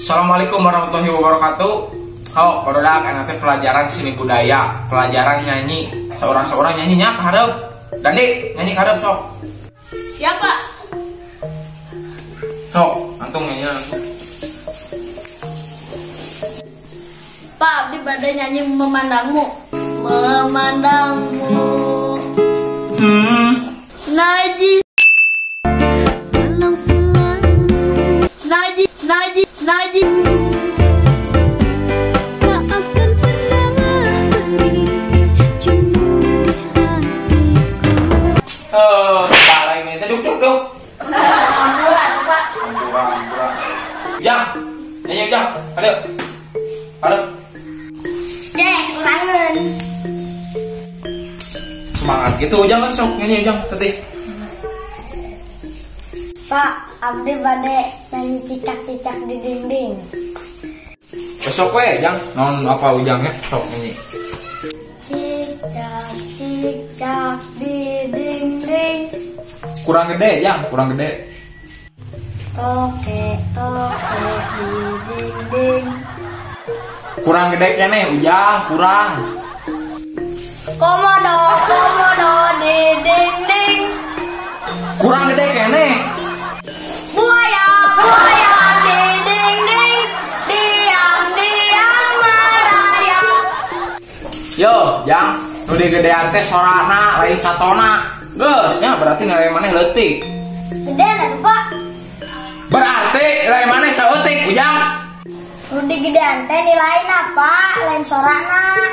Assalamualaikum warahmatullahi wabarakatuh. Oh, barudak nanti pelajaran seni budaya, pelajaran nyanyi. Seorang-seorang nyanyinya ka hareup. Dandi, nyanyi ka hareup sok. Siapa? Sok, antum nyanyi langsung. Pak, abdi bade nyanyi memandangmu. Memandangmu. Najis. Najis, najis, najis. Tak akan pernah beri jemu di hatiku. Oh, Pak lain itu duk duk duk. Ampura, Pak. Ampura, ampura. Ujang, nyanyi Ujang. Aduh. Aduh. Yes, semangat. Semangat gitu Ujang kan sok nyanyi Ujang tetih. Pak, abdi bade nyanyi cicak-cicak di dinding. Besok we, Jang. Non apa Ujangnya sok nyanyi. Cicak-cicak di dinding. Kurang gede, Jang, kurang gede. Toke, toke di dinding. Kurang gede kene, Ujang, kurang. Komodo, komodo di dinding. Kurang gede kene. Buaya, buaya di dinding. Diam, diam merayap. Yo, Jang, nu digedean teh sorana lain satona. Geus nya berarti nilai maneh leutik. Gede atuh, Pak. Berarti nilai maneh saeutik, Ujang. Nu digedean teh nilaina, Pak, lain sorana.